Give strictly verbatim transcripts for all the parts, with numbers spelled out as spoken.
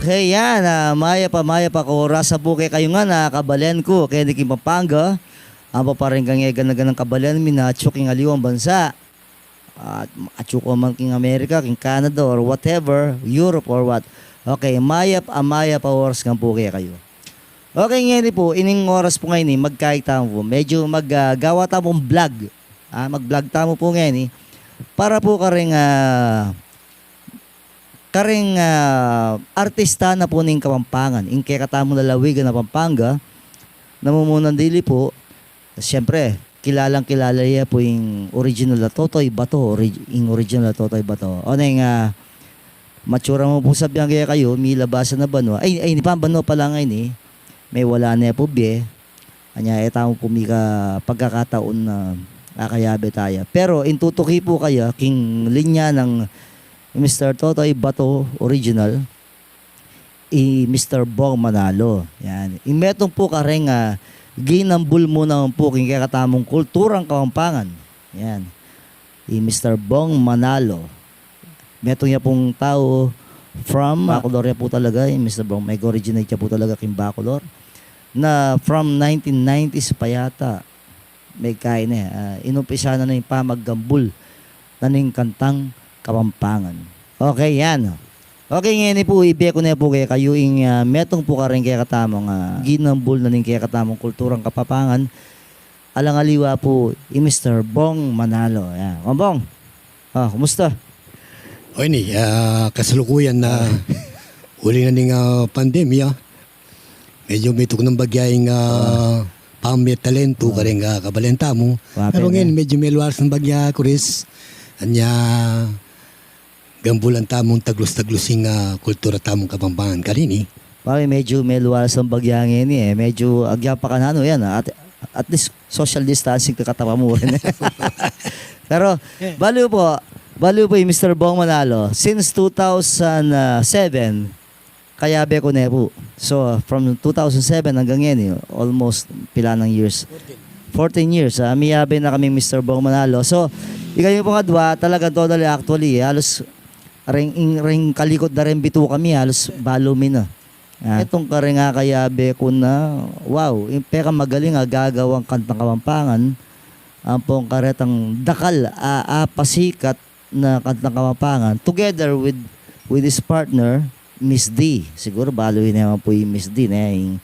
Hey, yan, ah, mayap a mayap a kaoras pu kekayu ngan, ah, kabalen ku keni king Pampanga. Ampo pa rin kang e gana-ganang kabalen mi na atiu king aliwang bansa. At atiu ku man king Amerika, king Canada, or whatever, Europe or what. Okay, mayap a mayap a oras ngan pu kekayu. Okay, ngeni pu, ining oras pu ngeni, magkayag tamu pu. Medyu mag, ah, gawa tamung vlog. Ah, mag-vlog tamu pu ngeni. Para pu kareng, ah, kareng, ah, artista na pu ning Kapampangan, ing kekatamung lalawigan a Pampanga, na mumunan dili pu, siyempre, kilalang-kilala ya pu ing original a Totoy Bato, ori-, ing original a Totoy Bato. O neng, ah, matsura mu pu sabian kekayu, milabasan a banua. Ay, ay, ini pa, banua pa la ngeni, mewala ne pu bie. Anya, e tamu pu mika pagkakataun na akayabe taya. Pero ing tutuki pu kaya king linya nang Mister Totoy Bato original, i Mister Bong Manalo. Yan. Ing metung pu kareng, ah, ginambul mu naman pu king kekatamung kulturang Kapampangan. Yan. I Mister Bong Manalo. Metung ya pung tau from Bacolor ya pu talaga, i Mister Bong, meg-originate ya pu talaga king Bacolor. Na from nineteen nineties pa yata, megkain ne, ah, inumpisa na ning pamaggambul na ning kantang Kapampangan. Okay, yan. Okay, ngeni pu, ibe ku ne pu kekayu ing, ah, metung pu kareng kekatamung, ah, ginambul na ning kekatamung kulturang Kapampangan. Alang aliwa pu, i Mister Bong Manalo. Yan. Kong Bong, ah, kumusta? O ini, ah, kasalukuyan na uli na ning, ah, pandemya, medyu mituknang bagya ing, ah, pamie talentu kareng, ah, kabalen tamu. Wa, pero ngeni, medyu melualas nang bagya, Chris. Anya, gambulan tamung taglus-taglus ing, ah, kultura tamung Kapampangan karini. Pare, medyu melualas nang bagya ngeni e. Medyu agya pa kananu yan, ah. At, at least social distancing kekatamu rin e. Pero, balu pu, balu pu i Mister Bong Manalo, since two thousand seven, kayabe ku ne pu. So, from two thousand seven anggang ngeni, almost pila nang years? Fourteen years, ah, miyabe na kaming Mister Bong Manalo. So, ikayu pung adwa, talagang totally, actually, halos reng, ing, reng kalikot da reng bituka mi, halos balu mi na. Ah. Itang kareng akayabe ku na, wow, ing pekamagaling a gagawang kantang Kapampangan, ampong karetang dakal a, a pasikat na kantang Kapampangan, together with, with his partner, Miss D. Siguru balu yu naman pu i Miss D, ne? Ing,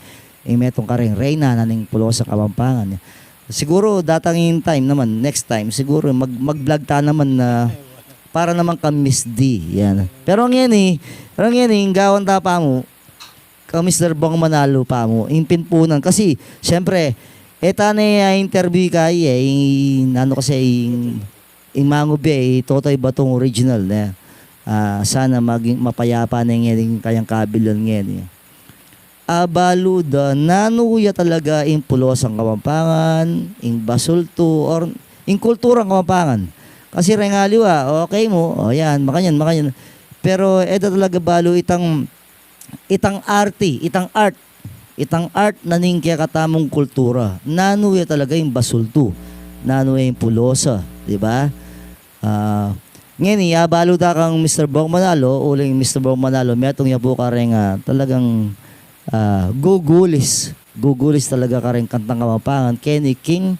ing metung kareng reyna na ning pulosang Kapampangan. Siguru datang ing time naman, next time, siguru mag, mag-vlog ta naman na para naman kang Miss D. Yan. Pero ngeni, pero ngeni, ing gawan ta pamu, kang Mister Bong Manalo pamu, ing pinpunan. Kasi, siyempre, e ta ne, ah, interview kayi e, ing, nanu kasi, ing, ing mangubie, i Totoy Bato original, ne? Ah, sana maging mapayapa ne ngeni ing kayang kabilan ngeni. Abalu da, nanu ya talaga ing pulosang Kapampangan, ing basultu, or ing kulturang Kapampangan. Kasi reng aliwa, okay mu, o yan, makanyan, makanyan. Pero e da talaga balu itang itang arte, itang art, itang art na ning kekatamung kultura. Nanu ya talaga ing basultu, nanu ya ing pulosa, di ba? Ah, ngeni, abalu da kang Mister Bong Manalo, uling Mister Bong Manalo, metung ya pu kareng, ah, talagang, ah, gugulis. Gugulis talaga kareng kantang Kapampangan keni king,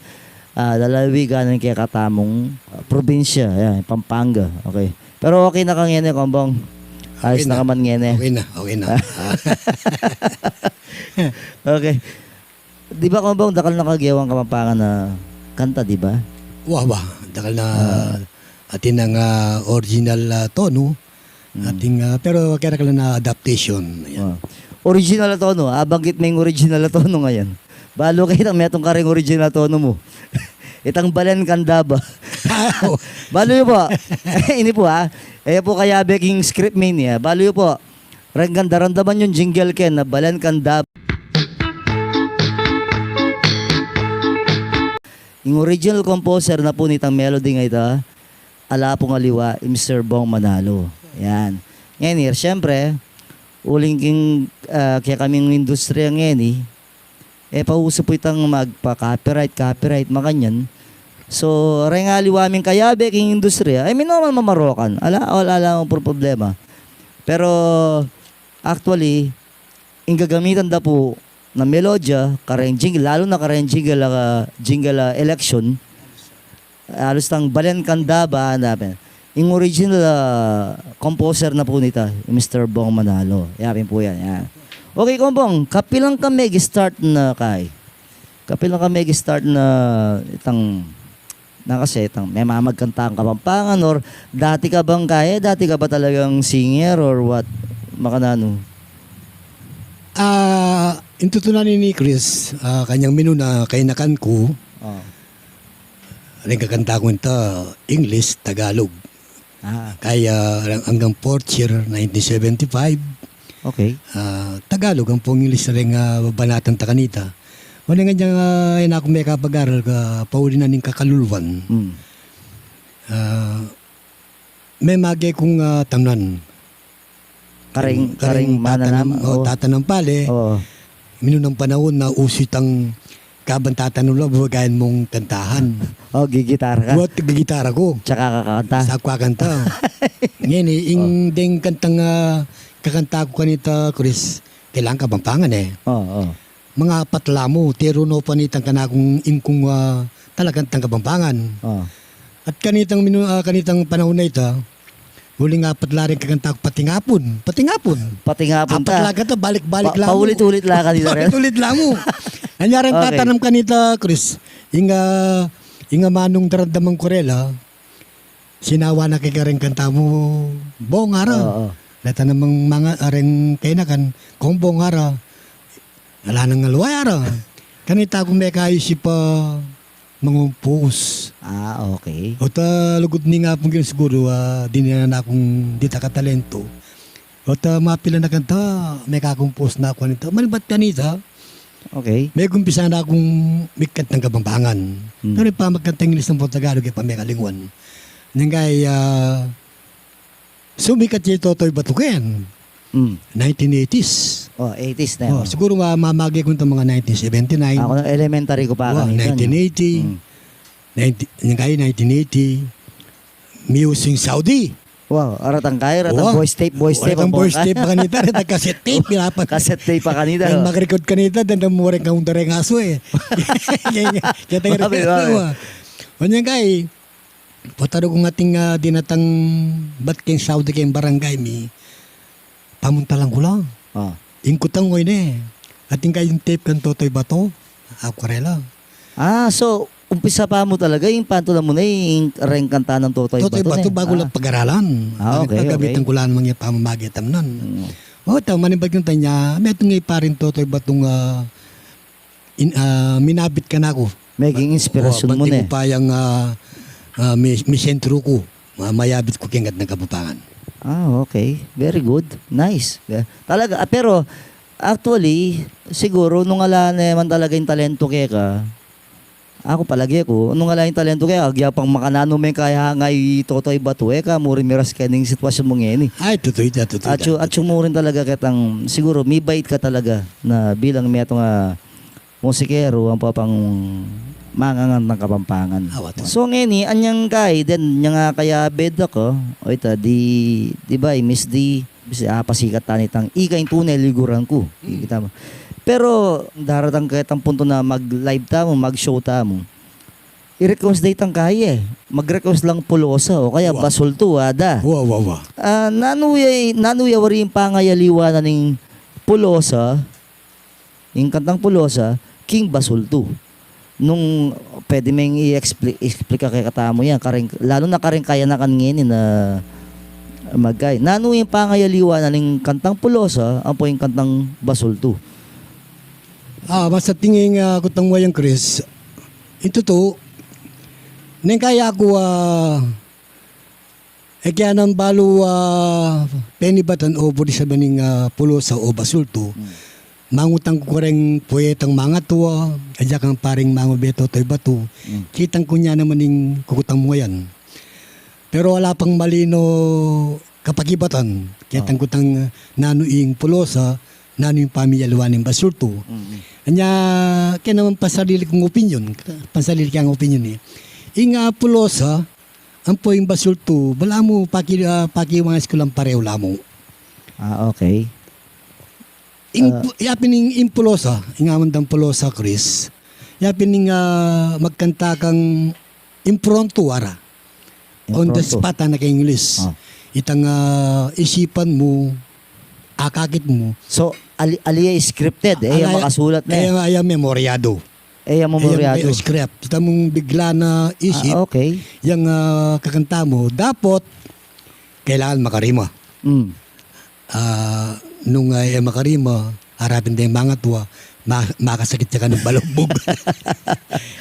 ah, lalawigan ning kekatamung, ah, probinsya, yan, Pampanga. Okay. Pero okay na ka ngeni, Kong Bong? Ayos na ka man ngeni? Okay na, okay na. Okay. Di ba, Kong Bong, dakal na ka gewang Kapampangan a kanta, di ba? Wa, wa. Dakal na. Ah. Atin nang, ah, original, ah, tono. Mm. Atin, ah, pero kaya ka lang na adaptation. Ayan. Ah. Original a tono. Abanggit me ing original a tono ngayan. Balu ke itang metung kareng original a tono mu. Itang Balen Kang Daba. Balu yu pu. Ini pu, ah. E pu kayabe king script mi ini, ah. Balu yu pu. Reng ganda, daramdaman yung jingle ke na Balen Kang Daba. Ing original composer na pu nitang melody nga ita, ala pung aliwa, i Mister Bong Manalo. Yan. Ngeni, siyempre, uling king, ah, kekaming industriya ngeni, e, pauso pu itang magpa-copyright, copyright, makanyan. So, reng aliwa ming kayabe king industriya, e, mi naman mamarokan. Ala, ala, ala pung problema. Pero, Actually, ing gagamitan da pu na melodya, kareng jingle, lalu na kareng jingle, ah, jingle, ah, election, alus tang balen kanda ba, anda pin. Ing original, ah, composer na pu nita, i Mister Bong Manalo. Yapin pu yan, yan. Okay, Kong Bong, kapilan ka megi-start na kay? Kapilan ka megi-start na itang, na kasi itang memamagkanta kang Kapampangan, or dati ka bang kaya, dati ka ba talagang singer or what? Makananu? Ah, ing tutunan ini, Chris, ah, kanyang minuna kayanakan ku, Oh. Reng kakanta ku nita, English, Tagalog. Ah. Kaya reng anggang fourth year, nineteen seventy-five, Okay. ah, Tagalog ampong English reng, ah, babanatan ta kanita. Uli ngan yang, ah, ina ku mekapag-aral ka, pauli na ning kakaluluan. Hmm. Ah, memage kung, ah, tamnan. Karing, karing, karing mananam, tatanam, o, o. Tatanam pale. Oo. Minunang panahon na uso itang kabang tatanam la, bagayan mung kantahan. O, gigitara ka? Wa, gigitara ku. Tsaka kakanta? Sa ku kakanta. Ngeni, ing, o, deng kantang, ah, kakanta ku kanita, Chris, kailangan Kapampangan, e. O, o. Mangapat la mu, teru no pa nitang kanakung ingkung, ah, talakantang Kapampangan. Ah. At kanitang minu-, ah, kanitang panahon na ita, uling apat la ring kakanta ku, Patingapun. Patingapun. Patingapun. Apat ta. La kanta, balik-balik pa-, la mu. Paulit-ulit la kanita rin. Paulit-ulit la mu. Anyari ang Okay. tatanam kanita, Chris. Inga, inga manung daramdaman ku rela, sinawa na ke kareng kanta mu, Bong, ara. Oo. Deta namang manga areng kayanakan, Kong Bong, ara. Ala nang alwa, ara. Kanita kung mekaisip a mangumpus. Ah, okay. Ota lugud ning Apung Ginu siguru, ah, dinan na kung dita katalento. Ota mapilan a kanta, mekakumpus na ku kanita. Manibat kanita, Okay. Megumpisa na kung mikantang Kapampangan. Hmm. Pero pamagkantang English ampong Tagalog, e pa mekalingwan. Niyang kaya, ah, sumikat ya i Totoy Batu ken. Hmm. Nineteen eighties. O, eighties na. O, o. Siguro ma-, mamage ku nita mga nineteen seventy-nine. Aku nang elementary ku pa kanita, nineteen eighty. Hmm. Ninety, niyang kaya nineteen eighty. Musing Saudi. Wow, aratang kaya, aratang Wow. voice tape, voice tape, Aratang ampong voice kaya. Tape pa kanita, aratang cassette tape, pinapan. Cassette tape pa kanita, Ang o. Mag-record kanita, dan dan mo rin kaunta rin aso, e. Kaya, kaya, kaya, Babe, babe. Wa. Wa niyang kaya, pataru kung ating, ah, dinatang bat keng Saudi keng barangay mi, pamuntalan ku la. Ah. Ing kutang ko ini. Ating kaya ing tape kang Totoy Bato, aku rela. Ah, so, umpisa pa mu talaga, ing pantulan mu na, ing reng kanta nang Totoy Totoy Bato, Bato, ne? Bago Ah. La pag-aralan. Ah, okay, okay. Pagamitan ku la namang ya pamamage tamnan. Mm. O, ta, manibat kung tanya, metung ya pa rin Totoy Batung, ah, in, ah, minabit kanaku. Meging inspirasyon mu, ne? Pati ku pa yang, ah, ah, mi-, misentro ku. Ma-, mayabit ku keng gatang Kapampangan. Ah, okay. Very good. Nice. Yeah. Talaga, ah, pero, actually, siguro, nung ala ne man talaga ing talento keka, aku palage ku, nung ala ing talento keka, agya pang makananu me kaya ngeni i Totoy Bato, e ka mu rin miras keni ing sitwasyon mu ngeni. Ay, tutu ita, tutu ita. Atsu, atsu mu rin talaga ketang, siguro, mibait ka talaga na bilang metung a musikero, ampo pang mangangantang Kapampangan. Awa, tuan. So, ngeni, anyang kaya den, nyang, ah, kaya beda ko, o ita, di, di ba, i Miss D, Bisi, ah, pasikat ta nitang Ika ing Tune Liguran Ku. Hmm. Kita mu. Pero, daratang ketang punto na mag-live tamu, mag-show tamu. I-request da itang kaya, e. Mag-request lang Pulosa, o kaya Wa. Basultu, ada. Wa, wa, wa. Ah, nanu ya, nanu ya wari ing pangayaliwa na ning Pulosa, ing kantang Pulosa, king Basultu. Nung pwede meng i-expli-, explica kekatamu yan, kareng, lalu na kareng kayanakan ngeni na magkay. Nanu ing pangayaliwa na ning kantang Pulosa, ampo ing kantang Basultu? Ah, masating ing, ah, kutang mu yan, Chris. Ing tutu, neng kaya ku, ah, E kaya nang balu, ah, penibatan o buri sa baning, ah, Pulosa o Basultu. Hmm. Mangutang ku kareng puetang mangatua, adya kang pareng mangube Totoy Batu. Hmm. Kitang ku nya naman ing kukutang mu yan. Pero ala pang malino kapakibatan. Kitang Oh. kutang nanu ing Pulosa, nanu ing pamiyaliwa ning Basultu. Hmm. Anya, kaya naman pansarili kung opinyon, pansarili kang opinyon e. Ing, ah, Pulosa, ampo ing Basultu, balamu paki-, ah, pakiwang iskulang pareho la mu. Ah, okay. Ing, ah, pu-, yapin ing, ing pulosa, ing aman dang pulosa, Chris. Yapin ing, ah, magkanta kang impromptu, ara. On the spot, ana keng English. Ah. Itang, ah, isipan mu, akakit mu. So, ali, ali ya scripted, e ya makasulat na. E ya, e ya memoryado. E ya memoryado. Script. Ita mung bigla na isip, ah, okay, yang, ah, kakanta mu. Dapot, kailangan makarima. Mm. Ah, nung, ah, e makarima, arapin deng mangatua, ma-, makasakit ya kanu ing balugbug.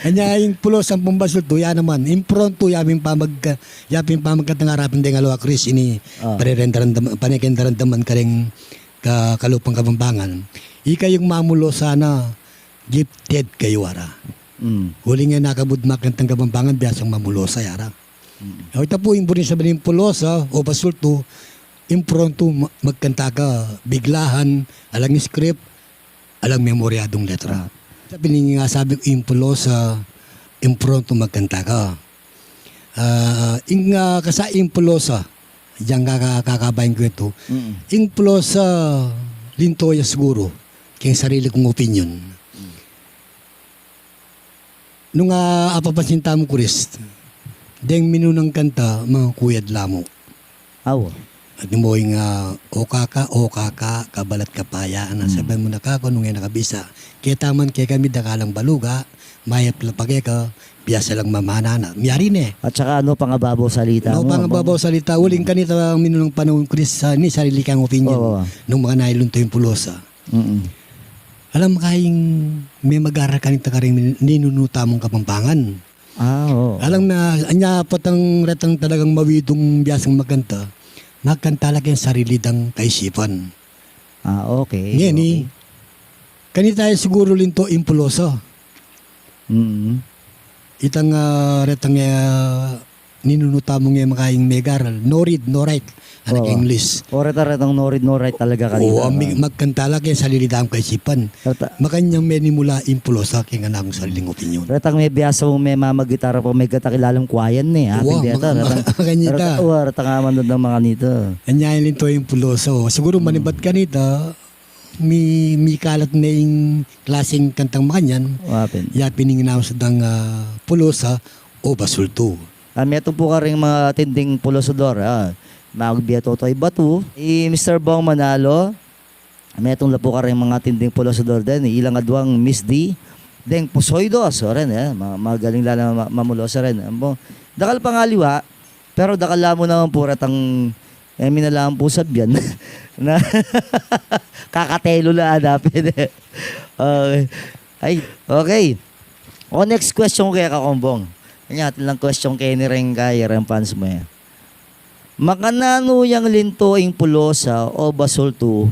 Anya, ing pulosa ampong basultu, ya naman, impromptu, yapin pamag-, yapin pamagkantang arapin deng aliwa, Chris, ini, ah, pane keng daramdam-, pane keng daramdaman kareng ka-, kalupang Kapampangan. Ikayung mamulosa na, gifted kayu, ara. Mm. Uling e na kabud makantang Kapampangan, biasang mamulosa ya, ara. Mm. O, ita pu ing buri nang sabyan ning pulosa o basultu, impromptu, ma-, magkanta ka, biglahan, alang script, alang memoryadung letra. Ah. Ita pin ing, ah, sabi ku, ing pulosa, impromptu magkanta ka. Ah, ing, ah, kasa ing pulosa, yang kaka-, kakabaing ku itu. Mm. Ing pulosa, linto ya siguru, keng sarili kung opinyon. Mm. Nung, ah, apapansin tamu, Chris, deng minunang kanta, mangakuyad la mu. Awa. At mo ing, ah, "O kaka, o kaka, kabalat kapaya," ana, mm, sabyan mu na kaku, nung e na kabisa. Keta man kekami dakalang baluga, mayap la pa keka, biasa lang mamana na. Miyari ne. At saka, ano, pangababaw salita mu, ano? Pangababaw salita, uling kanita minunang panaun, Chris, sa, ini sarili kang opinyon. Oo. Nung makananu linto ing pulosa. Mm. Alam ka ing memagarang kanita kareng ninunu tamung Kapampangan. Ah, oo. Alam na, anya potang retang talagang mawidung biasang magkanta, magkanta la keng sarili dang kaisipan. Ah, okay, ngeni, okay. Kanita ya siguru linto ing pulosa. Mm. Itang, ah, retang, ah, ninunu tamung e makaing megaral, no read, no write, ana keng English. O, reta, retang no read, no write talaga kanita. O, magkanta la keng sarili dang kaisipan. Reta. Makanyan menimula ing pulosa keng kanakung sariling opinyon. Retang mebiasa mung memamagitara pa, megatak ilalam kuayan ne. Atin deta, retang, makanita. Reta, o, retang aman dang makanita. Anya linto ing pulosa, o. Siguru manibat kanita, mi-, mikalat ne ing klaseng kantang makanyan. Wa pin. Yapin ing inausad dang, ah, pulosa o basultu. Ah, metung pu kareng matinding pulosador, ah, Magbiatotoy Batu, i Mister Bong Manalo, metung la pu kareng matinding pulosador den, ilang aduang Miss D, deng Pusoy Dos, o ren, e, ma-, magaling la na ma-, mamulosa ren. Ampo, dakal pang aliwa, pero dakal la mu naman pu retang E, mi na lang pu sabyan na kakatelu la, hanapin, e. Okay. Ay, okay. O, next question ku keka, Kong Bong. Anya, atin lang question keni reng, kaya reng fans mu, e. Makananu yang linto ing pulosa o basultu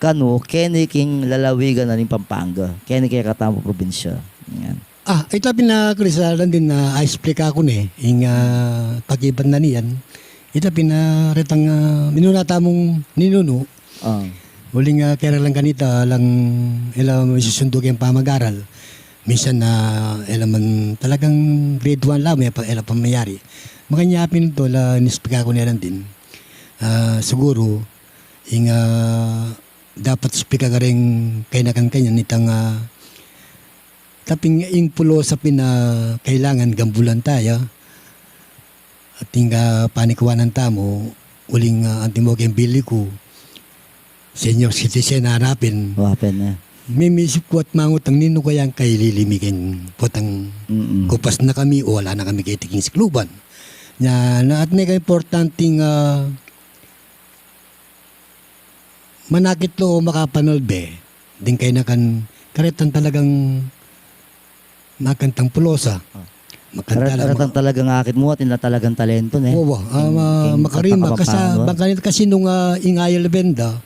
kanu keni king lalawigan na ning Pampanga, keni kekatamung probinsya. Yan. Ah, ita pin, Chris, alang din, a, explika ku ne ing, a, kakibat na niyan. Ita pin, a, retang, a, minuna tamung ninunu. A. Uling, a, kera lang kanita, alang, e la misusundu keng pamagaral. Minsan, a, e la man talagang grade one la, e pa, e la pa mayari. Makanyan pin ito, la inexplika ku ne lang din. A, siguru, ing, a, dapat explika kareng kayanakan kanyan itang, a, Taping ing pulosa pin a kailangan gambulan taya. At ing, a, panikuanan tamu, uling, a, antimo keng bili ku, senior citizen, hanapin. Wa pin, e. Mimisip ku at mangutang ninu kayang kailili mi keng potang kupas na kami o ala na kami keti king sikluban. Nya, na at ne ka importanteng, a, manakit lo o makapanalbe ding kayanakan karetang talagang makantang pulosa. A. Makanta lang, karetang talagang akit mu at ina talagang talento ne. Wa, a, makarima. Kasi bang kanita kasi nung, a, ing ayal benda,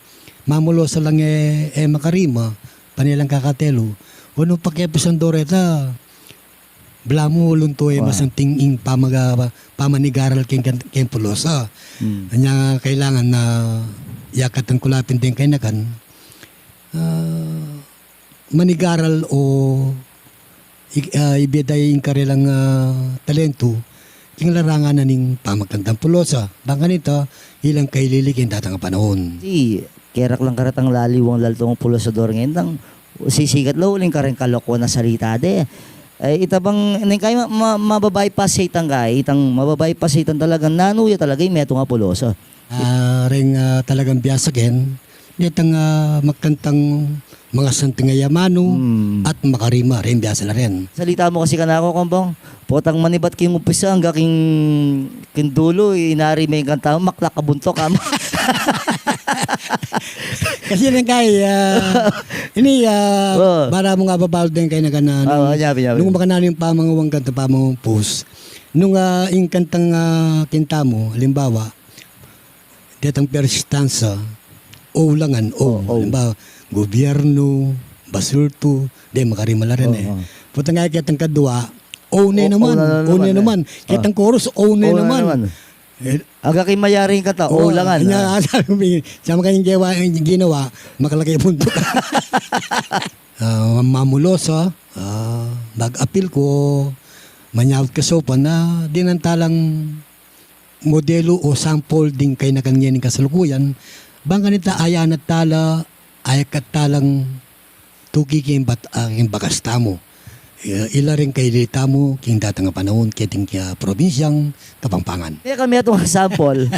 mamulosa lang e, e makarima, pane lang kakatelu. O nung pakiapusan do reta, balamu lunto e masanting ing pamaga-, pamanigaral keng, keng pulosa. Anya kailangan na yakatan ku la pin deng kayanakan, a, manigaral o i-, a, ibie da ing karelang, a, talentu king larangan na ning pamakantang pulosa. Bang kanita, ilang kailili keng datang a panaun. Si kerak lang karetang laliwang laltung pulusador ngeni, nang sisikat la uling kareng kalokuan a salita de. E, ita bang, neng kai ma-, ma-, mababypass ya itang kai, itang mababypass ya itang talagang nanu ya talaga ing metung a pulusa. A, reng, a, talagang biasa ken, detang, a, magkantang mangasanting a amanu at makarima, reng biasa la ren. Salita mu kasi kanaku, Kambong, potang manibat king umpisa angga king, king dulu, inari me ing kanta mu, maklak a buntuk, a mu. Kasi reng kai, a, ini, a, para mung ababalu deng kai na kanan. O, nyabi, nyabi. Nung makananu ing pamangawang kanta, pamangawang pus. Nung, a, ing kantang, a, kinta mu, alimbawa, detang first stanza, o la ngan, o. O, o. Halimbawa, gobyerno, basultu, de, makarima la rin, e. O, o. Potang kai ketang kadua, o ne naman, o ne naman. Ketang chorus, o ne naman. E, aga king mayari ing kanta, o la ngan, nya, a, sabi mi, sa makanyan ginawa, ginawa, makalaki buntuk. A, mamulosa, a, mag-apil ku, manyawad kasaupan na, dinan talang modelu o sample ding kainakan ngeni ning kasalukuyan, bang kanita ayanat tala, ayakat talang tuki king bat-, a, king bakas tamu. I-, ila ring kaili tamu, king datang a panaun, keting, a, probinsyang Kapampangan. Teka, metung a sample.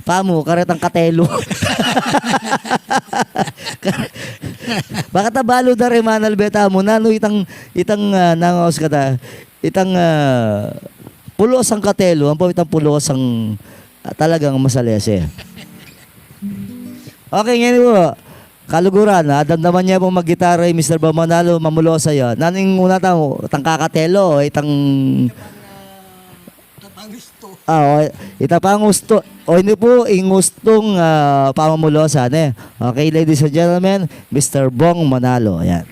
Pamu, karetang katelu. Bang kata balu da re, manalbe tamu, nanu itang, itang, a, nangaus kata, itang, a, pulusang katelu, ampo itang pulusang, a, talagang masalese. Okay, ngeni pu, kaluguran, a, damdaman ye pung maggitara i Mister Bong Manalo, mamulosa ya. Nanu ing una tamu, itang kakatelu, itang, a, o, itang pangustu, o, ini pu ing ustung, a, pamamulosa, ne? Okay, ladies and gentlemen, Mister Bong Manalo. Yan.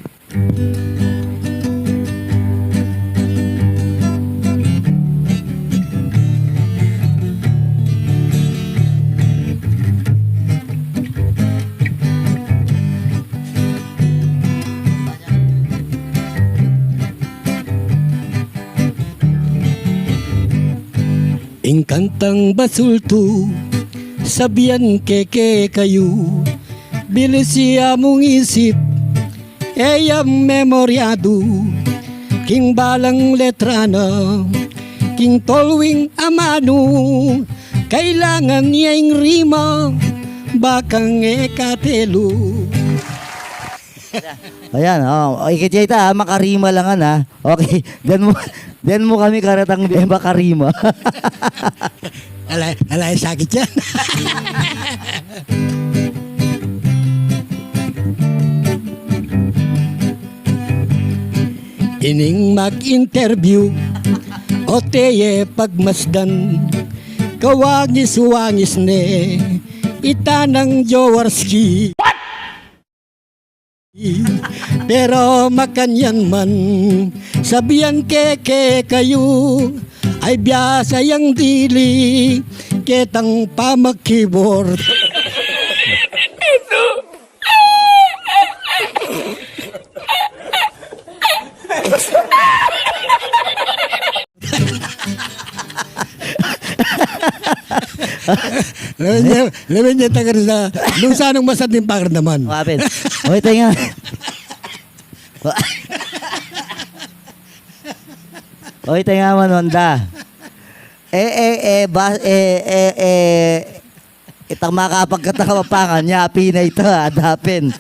Ing kantang basultu, sabian ke kekayu, bilis ya mung isip, e ya memoryadu, king balang letra na, king tolwing amanu, kailangan ya ing rima, bakang e katelu. Ayan, o, ikit ya ita, a, makarima la ngan, a. Okay, dinan mu, dinan mu kami karetang e makarima. Ala, ala, sakit yan. Ining mag-interview, o teye pagmasdan, kawangis-wangis ne, ita nang Jaworski. Pero makanyan man, sabian ke kekayu, ay biasa yang dili ketang pamag-keyboard. Lawen ye, lawen ye, taga sa, nung sanung masat ning pakiramdaman. Wapin. Oy, tenga. Oy, tenga man, Honda. E, e, e, ba, e, e, e, Itang makapagkatang Kapampangan, nyapi na ita, adapin.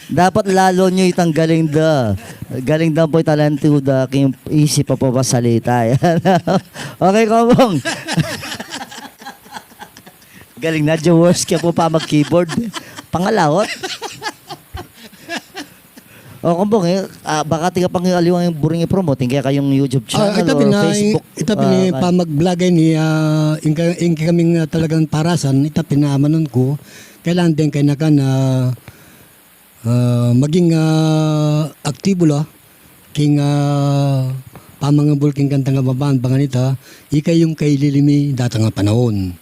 Dapat lalu yu itang galing da. Galing da pu, talentu da, king isip a papasalita. Yan. Okay, Kambong. Galing na, Jaworski pu pamag-keyboard. Pangalaot. O, Kambong, e, a, baka tika pang aliwang buring i-promote ing kekayung YouTube channel or Facebook, ita pin, a, ita pin, pamag-vlog ini, a, ing ka-, ing kekaming, a, talagang parasan, ita pin, a, manun ku, kailangan deng kainakan, a, a, maging, a, aktibo la king, a, pamangambul king kantang Kapampangan, bang kanita, ikayung kailili mi datang a panaun.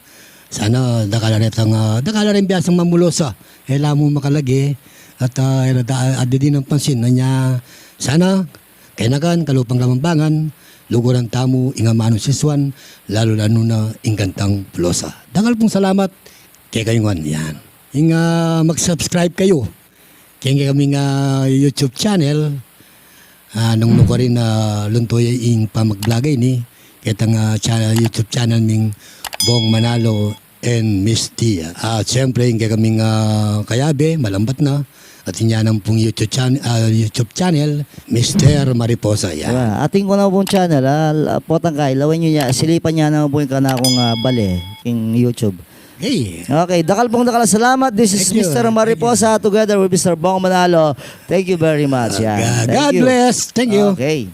Sana dakal la retang, a, dakal la reng biasang mamulosa, e la mu makalage, at, a, e la da, a, adidi nang pansin, nya, sana, kainakan, kalupang Kapampangan, luguran tamu ing amanung sisuan, lalu-lalu na ing kantang pulosa. Dakal pung salamat, kekayu ngan, yan. Ing, ah, mag-subscribe kayu keng kekaming, ah, YouTube channel. Ah, nung nukarin, ah, luntuy ing pamag-vlog ini, ketang, ah, cha-, YouTube channel ming Bong Manalo and Miss Tia. Ah, siyempre, ing kekaming, ah, kayabe, malambat na. At inya nang pung YouTube chan-, ah, YouTube channel, Mister Mariposa. Yan. Diba? Atin ku na pung channel, ah, la-, potang kay, lawen yu ya, silipan ya na pu ing kanakung, ah, bale, king YouTube. Hey. Okay, dakal pung dakal a salamat. This is Thank you. Mister Thank you. Mariposa together with Mister Bong Manalo. Thank you very much. Yan. God, Thank God you. Bless. Thank you. Okay.